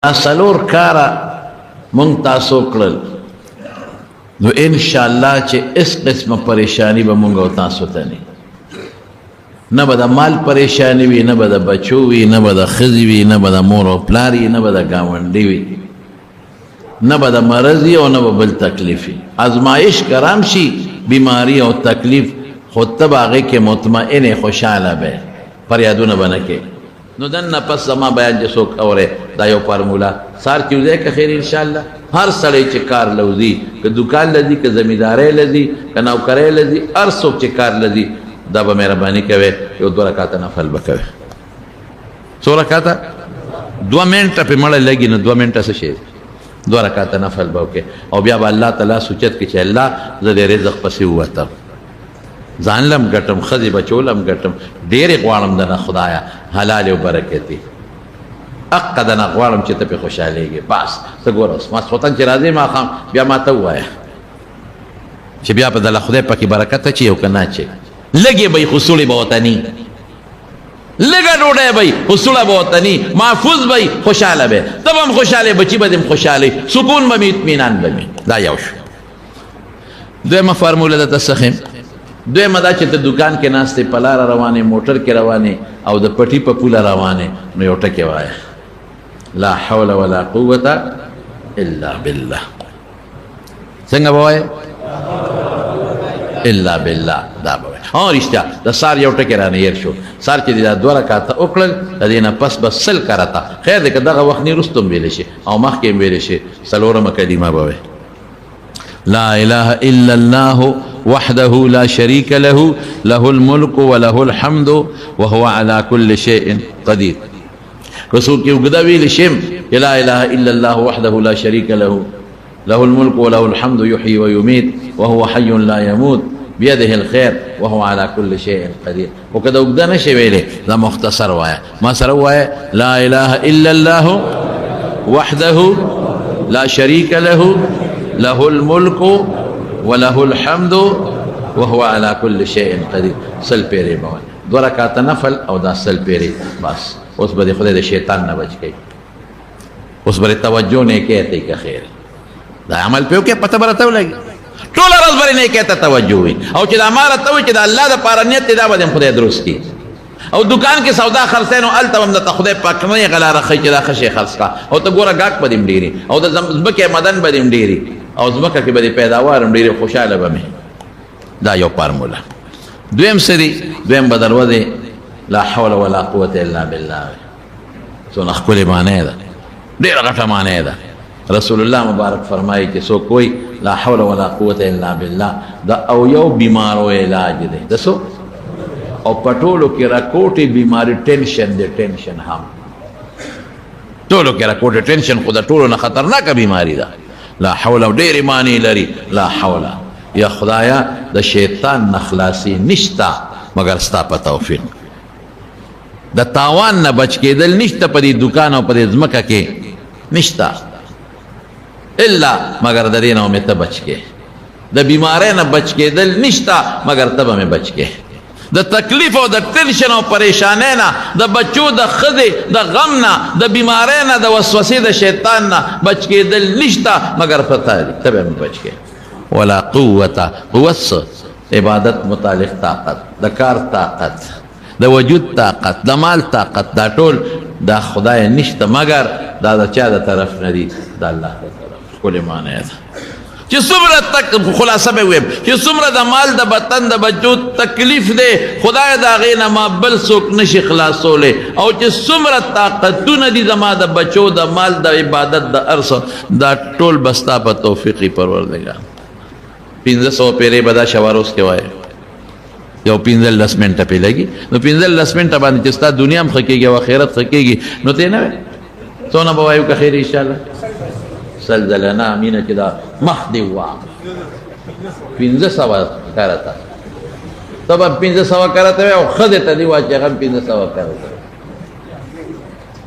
دا څلور کاره مونږ تاسو کړل نو ان شاء الله چې اس قسمه پریشانی به مونږ او تاسو ته نه، نه به د مال پریشانی وي، نه به د بچو وي، نه به د ښځې وي، نه به د مور او پلار وي، نه به د ګاونډي وي، نه به د مرض او نه به بل تکلیف وي. ازمایش کرام شي، بیماری او تکلیف، خو ته به هغې کې مطمئن خوشحاله به، فریادونه به نه کوې. نو دننه پس زما بیان چې څوک اوري، دا یو فارموله سار کې وځي که خیر ان شاء الله. هر سړی چې کار لوځي، که دکان لذي، که زمیندارۍ لذي، که نوکرۍ لذي، هر څوک چې کار لذي، دا به مهرباني کوي یو دوه رکعاته نفل به کوي. څو رکعاته؟ 2 منټه په مړه لګي. نو 2 منټه څه شي؟ دوه رکعاته نفل به وکړي او بیا به الله تعالی سوچت کې چې الله، زه د رزق پسې ووتم، ځان لم ګټم، ښځې بچو لم ګټم، ډېرې غواړم دنه خدایا حلال او برکتي اقه دنه غواړم چې ته پې خوشحالېږې. بس ته ګوره، اوس ماسخوتن چې راځې ماښام، بیا ما ته ووایه چې بیا په دله خدای پکې برکت اچي او که نه اچي. لږې به وي خو سوړې به ورته نی، لږه ډوډۍ به وي خو سوړه به ورته نی، محفوظ به وي، خوشحاله به، ته به هم خوشحاله، بچي به دې هم خوشحاله، سکون به وي، اطمینان به وي. دا یو شو. دویمه فارموله درته څه ښیم؟ دویمه دا چې ته دکان کې ناست یې، په لاره روان یې، موټر کې روان یې او د پټي په پوله روان یې، نو یو ټکی وایه: لا حول ولا قوة الا بالله. څنګه به وایې؟ الا بالله، دا به وایې. ها رښتیا، د سار یو ټکی رانه هېر شو. سار چې دا دوه رکعاته وکړل، د دې نه پس به 100 کرته، خیر دی که دغه وخت نه وروسته هم ویلی شي او مخکې هم ویلی شي، څلورمه کلمه به وایې: لا اله الا الله وحده لا شريك له، له الملك وله الحمد وهو على كل شيء قدير. که څوک یو ګدا ویل شم، لا اله الا الله وحده لا شريك له، له الملك وله الحمد، يحيي ويميت وهو حي لا يموت، بيده الخير وهو على كل شيء قدير. وکده وګدا نشي ویلې، دا مختصر وایا، ما سره وایا: لا اله الا الله وحده لا شريك له، له الملك وله الحمد وهو على كل شيء قدير. 100 پیری به، دوه رکعاته نفل او دا 100 پیری. بس اوس به خدای د شیطان نه بچ کړي، اوس به توجه نه کوي که خیر. دا عمل پیو کې پته برته ولګي، ټول ورځ به نه کوي ته توجه وي. او چې دا ماره ته وي چې د الله د پاره نیت دا به خدای درست کړي. او دکان کې سودا خرڅې نو الته هم د خدای پاک نه غلا رخی چې دا خشي خرڅ کا، او ته ګوره گاک به دیم ډیری او د زمکه مدن به دیم ډیری او زمکه کې به پیداوار هم ډیری، خوشاله به مې. دا یو فارموله. دویم سری، دویم به دروازه لا حول ولا قوت الا بالله. څونه ښکلې معنی ده، ډېره غټه معنی ده. رسول الله مبارک فرمایي چې څوک وایي لا حول ولا قوت الا بالله، دا او یو بیمارو علاج دی د څو او پټولو کې راکوټي بیماری ټینشن دی. ټینشن هم ټولو کې راکوټي ټینشن، خو د ټولو نه خطرناکه بیماری ده. لا حول ډېرې معنی لري. لا حول، یا خدایا، د شیطان نه خلاصي نشتا مګر ستا په توفیق، د تاوان نه بچ کېدل نشته په دې دکان او په دې ځمکه کې نشته الا مګر د دې نه مې ته بچ کې، د بیمارۍ نه بچ کېدل نشته مګر ته به مې بچ کې، د تکلیف او د ټینشن او پریشانۍ نه، د بچو، د ښځې د غم نه، د بیمارۍ نه، د وسوسې د شیطان نه بچ کېدل نشته مګر په تا دي، ته به مې بچ کې. ولا قوت، قوت عبادت متعلق طاقت، د کار طاقت، د وجود طاقت، د مال طاقت، دا ټول دا خدای نشته مګر دا د چا د طرف نه دی؟ د الله د طرف. ښکلې معنی ده. چې څومره تک خلاصه به ویم چې څومره د مال، د وطن، د بچو تکلیف دی، خدای دا غې نه ما بل څوک نشي خلاصولې، او چې څومره طاقتونه دي زما د بچو، د مال، د عبادت، د ارس، دا ټول بستا په توفیقي پروردګار. 500 پیرې به دا شواروس کې وایي، یو 15 منټه پې لګي. نو 15 منټه باندې چې ستا دنیا هم ښه کېږي او آخرت ښه کېږي، نو ته نه وې څونه به وایو که خیر انشاءالله؟ 100 ځله نه مینه چې دا مخ دې واه، 500 کرته، ته به 500 کرته او ښځې ته دې وایي چې هغه هم 500 کرته.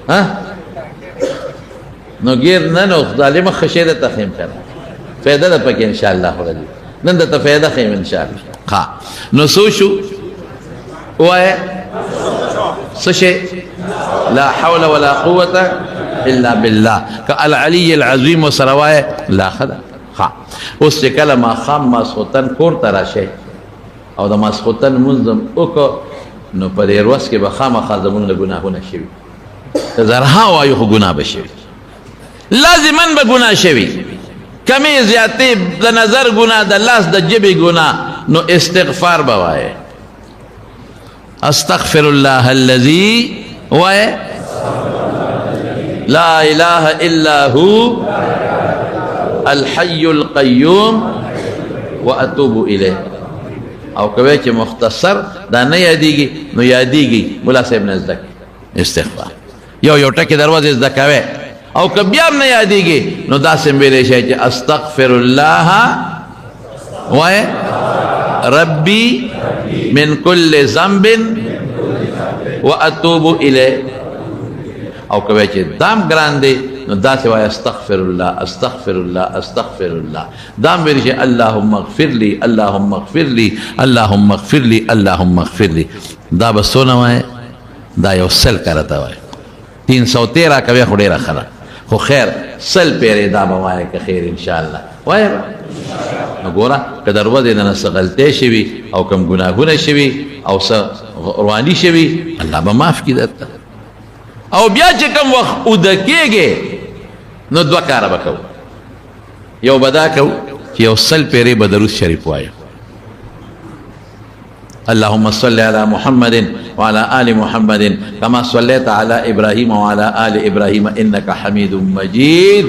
ها نو ګیر نه، نو ظالمه ښه ده ته ښیم که نه، فایده ده پکې انشاءالله. ورځي نن درته فایده ښیم انشاءالله. ها نو څو شو؟ وایه څه شی؟ لا حول ولا قوة. الا بالله. که العلی العظیم ورسره وایې لا ښه ده. ښه، اوس چې کله ماښام ماسخوتن کور ته راشئ او د ماسخوتن لمونځ هم وکړو، نو په دې ورځ کې به خامخا زمونږ له ګناهونه شوي. که زرها وایو خو ګناه به شوي، لازما به ګناه شوي، کمې زیاتې د نظر ګناه، د لاس د ژبې ګناه، نو استغفار به وایې، استغفر الله الذي وایې لا اله الا هو الحي القيوم واتوب الیه. او کوي چې مختصر دا نه یادېږي نو یادېږي ملا صاحب نه زده کړي استغفار، یو یو ټکی دروازې زده کوي. او که بیا هم نه یادېږي نو داسې هم ویلی شي چې استغفر الله وایې ربي من كل ذنب واتوب الیه. او که وایې چې دام ګران دی نو داسې وایې استغفر الله استغفر الله استغفر الله، دام ویلی شي اللهم اغفر لي اللهم اغفر لي اللهم اغفر لي اللهم اغفر لي. دا به څونه وایې؟ دا یو 100 کرته وایې، 313 کوي خو ډېره ښه ده، خو خیر 100 پیرې دا به وایې که خیر انشاءالله وایې به. نو ګوره که د ورځې دنه څه غلطۍ شوي او کوم ګناهونه شوي او څه رواني شوي، الله به معاف کړي درته. او بیا چې کوم وخت اوده کېږې نو دوه کاره به کوو، یو به دا کوو چې یو 100 پیرې به درود شریف وایو، اللهم صل على محمد وعلى آل محمد كما صليت على إبراهيم وعلى آل إبراهيم إنك حميد مجيد.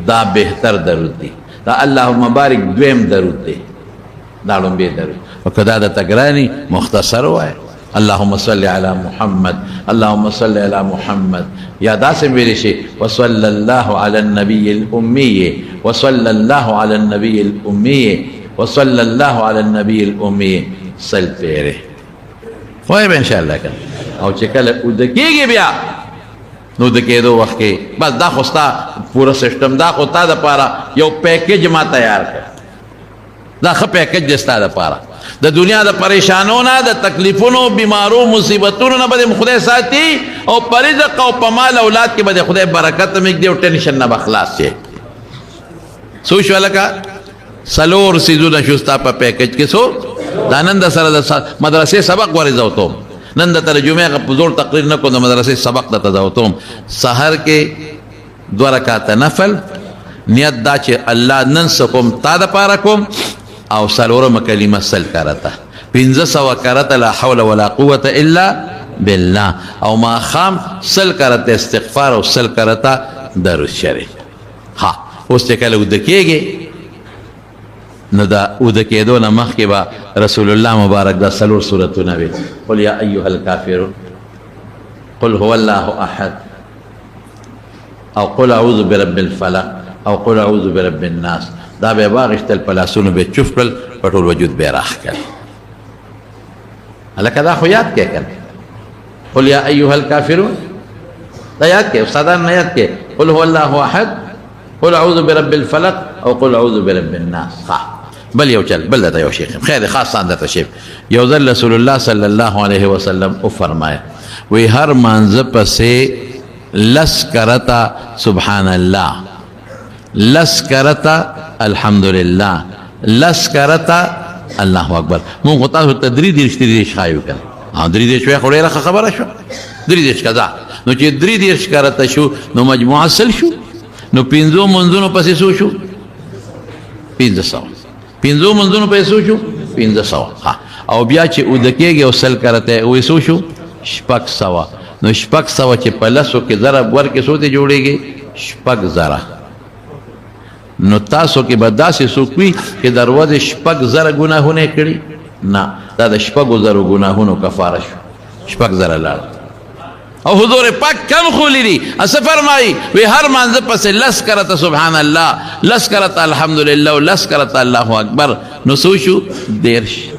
دا بهتر درود دی، دا اللهم بارک دویم درود دی، دا لومبی درود. او که دا د تګرانی مختصر وای، اللهم صل على محمد اللهم صل على محمد، یا داسې ویلی شي وصلى الله على النبي الأمي وصلى الله على النبي الأمي وصلى الله على النبي الأمي 100 پیرې وایې به انشاءالله که. او چې کله اوده کېږي بیا نو د کېدو وخت کې بس دا خو ستا پوره سیسټم، دا خو تا دپاره یو پیکج ما تیار کړ، دا ښه پیکج دی ستا دپاره، د دنیا د پریشانو نه، د تکلیفونو، بیمارو، مصیبتونو نه به دې خدای ساتي، او په رزق او په مال اولاد کې به دې خدای برکت هم ږدي او ټینشن نه به خلاص شي. څو شو هلکه؟ څلور څیزونه شو ستا په پیکج کې. څو دا نن د سره د مدرسې سبق ورې زوتوم، نن د تر جمعې هغه په زوړ تقریر نه کوم، د مدرسې سبق درته زوتوم. سحر کې 2 رکعته نفل، نیت دا چې الله نن څه کوم تا دپاره کوم، او څلورمه کلمه 100 کرته، 500 کرته لا حول ولا قوة الا بالله، او ماښام 100 کرته استغفار او 100 کرته درود شریف. ها اوس چې کله اوده کېږې نو دا اوده کېدو نه مخکې به رسول الله مبارک دا څلور سورتونه وي، قل یا ایها الکافرون، قل هو الله احد، او قل اعوذ برب الفلق، او قل اعوذ برب الناس. دا به یې واخیستل، په لاسونو به یې چوف کړل، په ټول وجود به یې راښکل. هلکه دا خو یاد کړې که نه؟ قل یا ایها الکافرون دا یاد کړې، استادان نه یاد کړې، قل هو الله احد، قل اعوذ برب الفلق، او قل اعوذ برب الناس. ښه بل یو چل، بل درته یو شیخ خیر دی، خاص ځان درته شیخ. یو ځل رسول الله صلی الله علیه وسلم وفرمایل، وی هر مانځه پسې 10 کرته سبحان الله، 10 کرته الحمدلله، 10 کرته الله اکبر. مونږ خو تاسو ته درې دېرش درې دېرش ښایو که نه؟ درې دېرش وایې خو ډېره ښه خبره شوه، درې دېرش قضا. نو چې درې دېرش کرته شو نو مجموعه 100 شو، نو پنځو منځونو پسې څو شو؟ 500. پنځو منځونو پسې څو شو؟ 500. ها، او بیا چې اوده کېږي او 100 کرته وې څو شو؟ 600. نو 600 چې په لسو کې ضرب ورکړې څو ته جوړېږي؟ 6000. نو تاسو کې به داسې څوک وي چې د ورځې 6000 ګناهونه یې کړي؟ نه، دا د 6000 ګناهونو کفاره شو، 6000 لاړ. او حضور پاک کم خولی دي، څه فرمایي؟ وی هر مانځه پسې 10 کرته سبحان الله، 10 کرته الحمدلله، او 10 کرته الله اکبر، نو څو شو؟ 30.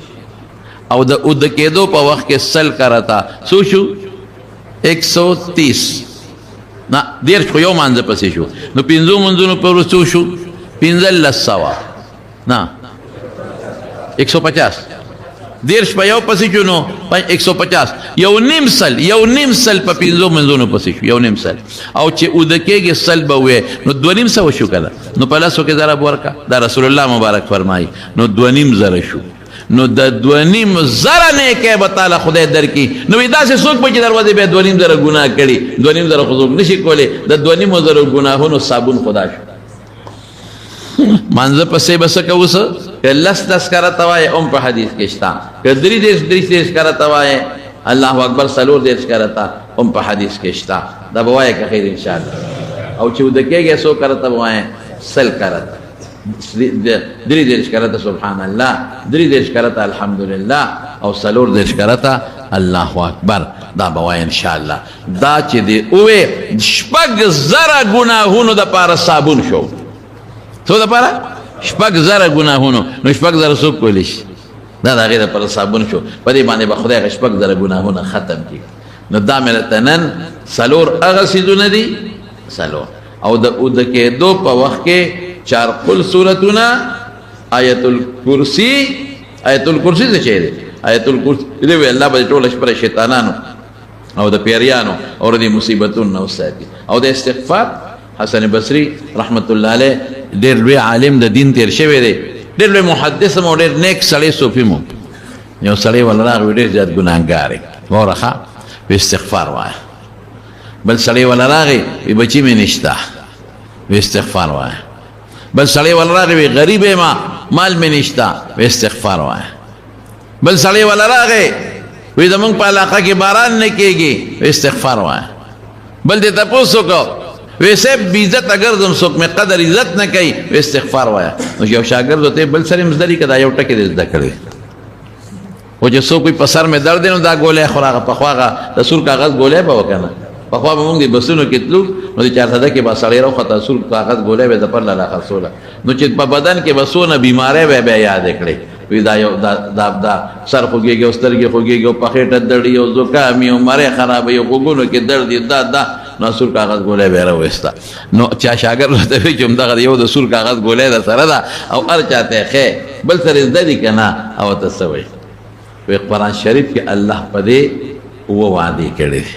او د اوده کېدو په وخت کې 100 کرته څو شو؟ 130. نه، 30 خو یو مانځه پسې شو، نو پنځو منځونو پر څو شو؟ 1500. نه، 150. 30 په یو پسې شو نو 150، 1.5 سل، 1.5 سل په پنځو منځونو پسې شو، 1.5 سل. او چې اوده کېږي 100 به وې، نو 250 شو کنه. نو په لسو کې ضرب ورکا، دا رسول الله مبارک فرمایي، نو 2500 شو. نو د 2500 نیکه به تعالی خدای درکې. نو داسې څوک به چې دروازې به 2500 ګناه کړي، 2500 خو څوک نشي کولی، د 2500 ګناهونو صابون خدا شو. مانځه پسې بس کوس که لس لس کرته وایې هم په حدیث کې شته، که 33 33 کرته وایې، الله اکبر 34 کرته هم په حدیث کې شته. دا به وایې که خیر انشاءالله؟ او چې اوده کېږې څو کرته به وایې؟ 100 کرته، 33 کرته سبحان الله، 33 کرته الحمدلله، او 34 کرته الله اکبر. دا به وایې انشاءالله. دا چې دی اوې 6000 ګناهونو دپاره صابون شو. څو دپاره؟ 6000 ګناهونو. نو 6000 څوک کولی شي؟ دا د هغې دپاره صابون شو. په دې باندې به خدای هغه 6000 ګناهونه ختم کړي. نو دا مې راته نن څلور هغه څیزونه دي، څلور. او د اوده کېدو په وخت کې چار قل سورتونه، آیت الکرسی. آیت الکرسی څه شی دی؟ آیت الکرسی دی وی الله به ټوله شپه شیطانانو او د پیریانو او د مصیبتونو نه وساتي. او د استغفار، حسن بصری رحمت الله علیه ډېر لوی عالم د دین تیر شوی دی، ډېر لوی محدث مو، ډېر نیک سړی، صوفي مو. یو سړی ول راغی، ډېر زیات ګناهګار دی، وره ښه په استغفار وایه. بل سړی ول راغی، وی بچی مې نشته، وی استغفار وایه. بل سړی ول راغی، وی غریب ما، مال مې نشته، وی استغفار وایه. بل سړی ول راغی، وی زمونږ په علاقه کې باران نه کېږي، وی استغفار وایه. بل دې تپوس وکړو، وی صاحب بې عزته ګرځم، څوک مې قدر عزت نه کوي، وی استغفار وایه. نو یو شاګرد ته بل سره مزدري کدا یو ټکی دې زده کړی و چې څوک په سر مې درد دی نو دا ګولۍ خو راغه. پخوا هغه د سور کاغذ ګولۍ به وکنه. پخوا به مونږ د بسونو کې تلو، نو د چارسده کې به سړی راوخته، سور کاغذ ګولۍ به د پر لاله خرڅوله. نو چې په بدن کې به څونه بیماری به بیا یاد کړې، وی دا یو دا دا دا سر خوږېږي او سترګې خوږېږي او په خېټه دړي او زکام او مری خرابوي او غوږونو کې درد دی، دا دا نو سور کاغذ ګولۍ به راوېسته. نو چا شاګرد ورته وی چې همدغه یو د سور کاغذ ګولۍ در سره ده او هر چاته ښې بل سره زده دي که نه؟ او ته څه وایي؟ وی قرآن شریف کې الله په دې اووه وعدې کړې دي.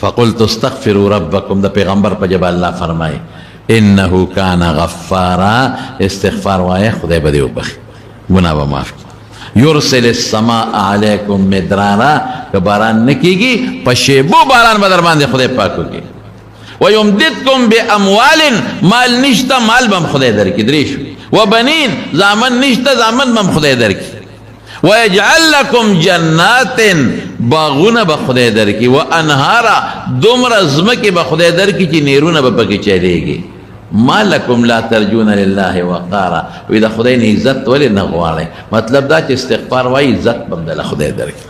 فقلت استغفروا ربکم، د پیغمبر په ژبه الله فرمایي، انه کان غفارا. استغفار وایه، خدای به دې وبخښي، ګناه به معاف کړي. یرسل السماء علیکم مدرارا، که باران نه کیږي په شیبو باران به در باندې خدای پاک وکړي. ویمددکم باموال، مال نشته، مال به هم خدای درکړي، درې شو. وبنین، زامن نشته، زامن به هم خدای درکړي. ويجعل لكم جنات، باغونه به خدای درکړي. وانهارا، دومره ځمکې به خدای درکړي چې نهرونه به پکې چلېږي. ما لكم لا ترجون لله وقارا، وی د خدای نه عزت ولې نه غواړئ؟ مطلب دا چې استغفار وایي، عزت به هم د خدای درکړي.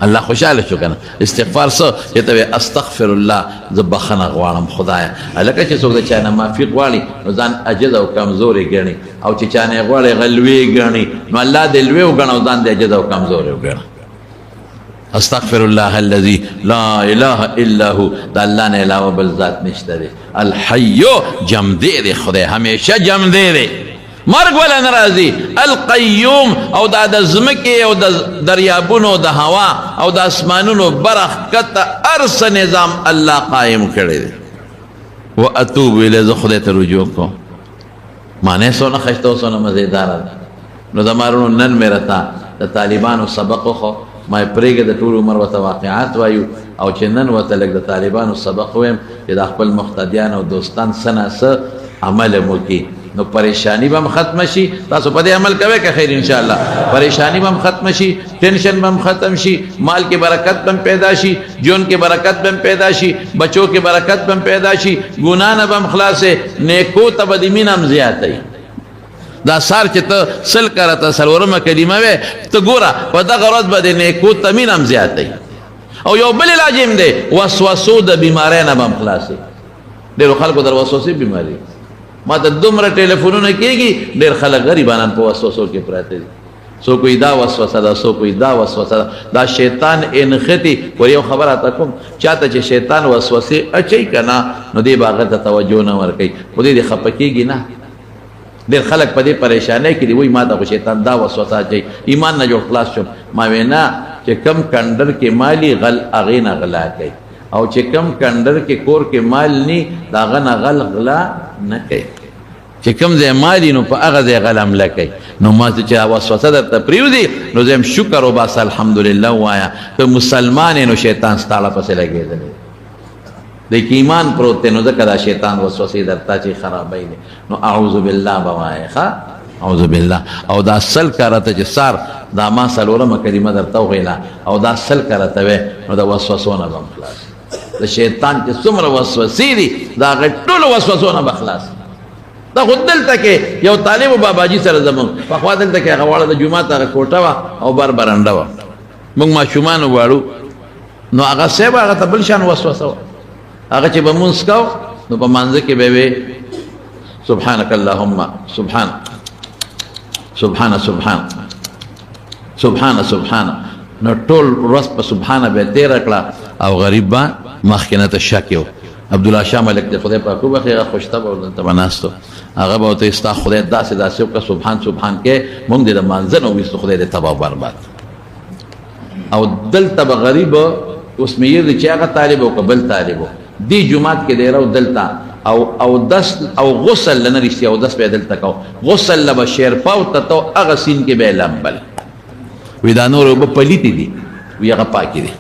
الله خوشاله شو کنه. استغفار څه چې ته استغفر الله، زه بخنه غواړم خدایا. الکه چې څوک د چا نه معافي غواړي نو ځان عاجز او کمزوري ګڼي، او چې چا نه غواړي غلوي ګڼي. نو الله دې لوی وګڼه او ځان دې عاجز او کمزوري وګڼه. استغفر الله الذي لا اله الا هو، د الله نه علاوه بل ذات نشته دی. الحي، جمدې دی خدای، همیشه جمدې دی، مرګ ولا ناراضي. القیوم، او دا د ځمکې او د دریابونو، د هوا او د اسمانونو برخ کته ارس نظام الله قائم کړی دی. و اتوب الیه، زه خدای ته رجوع کوم. معنی څونه ښایسته او څونه مزیداره ده. نو زما وروڼو، نن مې راته د طالبانو سبق وښو. ما یې پرېږده، د ټول عمر ورته واقعات وایو، او چې نن ورته لږ د طالبانو سبق ووایم چې دا خپل مقتدیان او دوستان څه نا څه عمل هم وکړي، نو پریشانی به هم ختمه شي. تاسو په دې عمل کوئ که خیر انشاءالله؟ پریشانی به هم ختمه شي، ټینشن به هم ختم شي، مال کې برکت به هم پیدا شي، ژوند کې برکت به هم پیدا شي، بچو کې برکت به هم پیدا شي، ګناه نه به هم خلاصې، نیکو ته به دې مینه هم زیاته. دا سار چې ته 100 کرته څلورمه کلمه وې، ته ګوره په دغه ورځ به د نیکو ته مینه هم زیاته. او یو بل علاج هم دی، وسوسو د بیمارۍ نه به هم خلاصې. ډېرو خلکو در وسوسې بیماري، ما ته دومره ټلیفونونه کېږي، ډېر خلک غریبانان په وسوسو کې پراته دي. څوک وایي دا وسوسه ده، څوک وایي دا وسوسه ده، دا شیطان انښتي. ور یو خبره ته کوم، چاته چې شیطان وسوسې اچوي که نه، نو دې به هغه ته توجه نه ورکوي، خو دې دې خفه کېږي نه. ډېر خلک په دې پریشانۍ کې دي، وایي ما ته خو شیطان دا وسوسه اچوي، ایمان نه جوړ خلاص شوم. ما وینا چې کم کنډر کې مالي غل هغې نه غلا کوي، او چې کم کنډر کې کور کې مال نی د هغه نه غل غلا نه کوي. چې کوم ځای مالي نو په هغه ځای غل حمله کوي. نو ما چې وسوسه درته پرېوځي نو زه هم شکر وباسه، الحمدلله ووایه. که مسلمان یې نو شیطان ستا له پسې لګېدلی دی، کې ایمان پروت دی، نو ځکه دا شیطان وسوسې درته چې خرابوي دی. نو اعوذ بالله به وایې، ښه اعوذ بالله. او دا سل کرته چې سار دا ما څلورمه کلمه درته وویله، او دا سل کرته وې، نو د وسوسو نه به هم خلاص. د شیطان چې څومره وسوسې دي د هغې ټولو وسوسو نه به خلاص. دا خو دلته کې یو طالب باباجي سره زمونږ پخوا دلته کې هغه واړه د جومات هغه کوټه وه او بر برنډه وه، موږ ماشومان واړو، نو هغه صاحب هغه ته بل شان وسوسه وه. هغه چې به مونځ کاو نو په مانځه کې به وی سبحانك اللهم سبحان سبحان سبحان سبحان سبحان، نو ټول ورځ په سبحان به تېره کړه. او غریب به مخکې نه ته شک یو. عبدالله شاه ملک دی، خدای پاک وبخښي، هغه خوشطبع و، دلته به ناست و، هغه به ورته ستا خدای داسې داسې وکړه، سبحان سبحان کې مونږ دې د مانځه نه وویستو، خدای دې تباه برباد. او دلته به غریب اوس مې یې چې هغه طالب او که بل طالب و، دې جومات کې دی راو دلته، او اودس او غسل له نه رښتیا اودس به یې دلته کو، غسل له به شیرپاو ته ته هغه سیند کې به یې لمبل، وی دا نور اوبه پلیتې دي، وی هغه پاکې دي.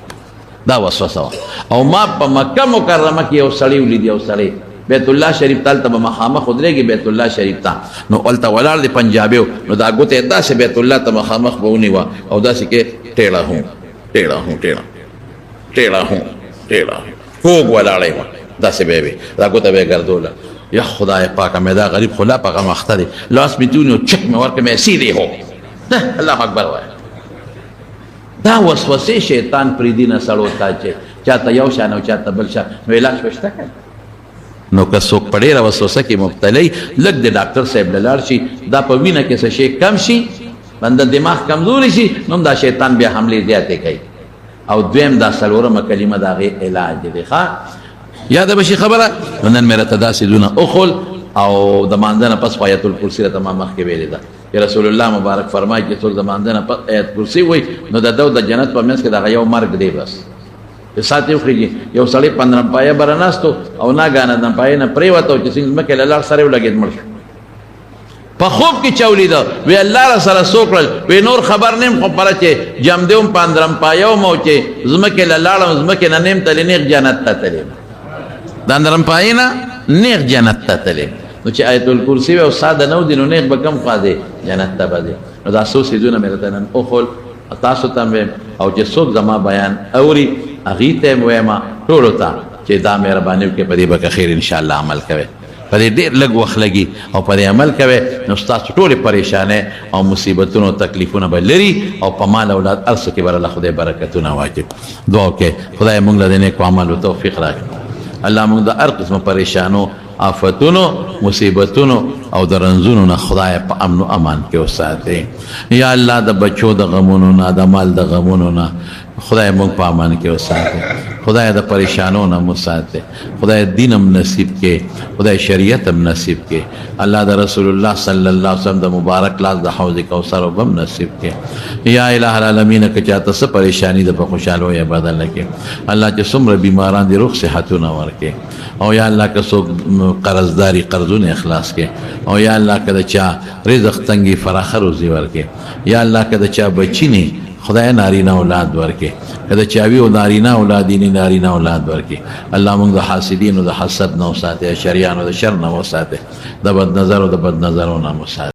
دا وسوسه وه. او ما په مکه مکرمه کې یو سړی ولید، یو سړی بیت الله شریف ته هلته به مخامخ ودرېږي، بیت الله شریف ته، نو هلته ولاړ دی پنجابی، نو دا ګوته یې داسې بیت الله ته مخامخ به ونیوه او داسې کې ټېړه هو ټېړه هو ټېړه ټېړه هو ټېړه کوږ ولاړی وه، داسې به یې وي، دا ګوته به یې ګرځوله. یا خدای پاکه مې دا غریب خو لا په غم اخته دی، لاس مې تونی چک مې ورکړ، مې سیدې هو الله اکبر وایه. دا وسوسې شیطان پرېږدي نه سړو ته چې چاته یو شان او چاته بل شان، نو علاج به شته که نو که څوک په ډېره وسوسه کې مبتلا وي، لږ د ډاکټر صاحب له لاړ شي، دا په وینه کې څه شی کم شي، بنده دماغ کمزوری شي، نو هم دا شیطان بیا حملې زیاتې کوي. او دویم دا څلورمه کلمه د هغې علاج دی. ښه یاده به شي خبره. نو نن مې راته داسې دونه وښول. او د مانځه نه پس خو آیت الکرسي راته ما مخکې ویلې ده چې رسول الله مبارک فرمایي چې څوک د مانځه نه پس آیت کرسي وایي نو د ده د جنت په منځ کې دغه یو مرګ دی بس چې سات یې وخېږي. یو سړی پندرم پایه بره ناست او ناګانه د پایې نه پرېوته او چې څنګه ځمکې له لاړ سر یې ولګېد مړ شو. په خوب کې چا ولیده، وی الله را سره څه وکړل؟ وی نور خبر نیم، خو پره چې جمدې وم پندرم پایه وم او چې ځمکې له لاړم ځمکې نه نیم تللی نېغ جنت ته تللی، د اندرم پایې نه نېغ جنت ته تللی. نو چې آیت الکرسي وي او ساده نه وځي نو نېغ به کوم خوا دی؟ جنت ته به ځي. نو دا څو څیزونه مې درته نن وښول، تاسو ته هم وایم، او چې څوک زما بیان اوري هغوی ته هم وایم، ټولو ته چې دا مهرباني وکړئ په دې به که خیر انشاءالله عمل کوئ. په دې ډېر لږ وخت لګي او په دې عمل کوئ نو ستاسو ټولې پریشانۍ او مصیبتونه او تکلیفونه به لري، او په مال اولاد هر څه کې به الله خدای برکتونه واچوي. دعا وکړئ خدای موږ له د نیکو عملو توفیق راکړي. الله موږ د هر قسم پریشانو، آفتونو، مصیبتونو او د رنځونو نه خدای په امن و امان کې وساتي. یا الله د بچو د غمونو نه، د مال د غمونو نه خدای موږ په امان کې وساتي. خدای د پریشانو نه مو ساتي. خدای دین هم نصیب کې، خدای شریعت هم نصیب کې. الله د رسول الله صلی الله علیه وسلم د مبارک لاس د حوض کوثر هم نصیب کې. یا الہ العالمین که چاته څه پریشانی ده په خوشحالو یې بدل کړي. الله چې څومره بیماران دي روغ صحتونه ورکړي. او یا الله که څوک قرضداري قرضونه اخلاص کړي. او یا الله که د چا رزق تنګي فراخه روزي ورکړي. یا الله که د چا بچی نه خدای نارینه اولاد ورکړي. که د چا وي او نارینه اولاد یې نه نارینه اولاد ورکړي. الله موږ د حاسدینو د حسد نه وساتي، شریانو د شر نه وساتي، د بد نظرو د بد نظرو نه وساتي.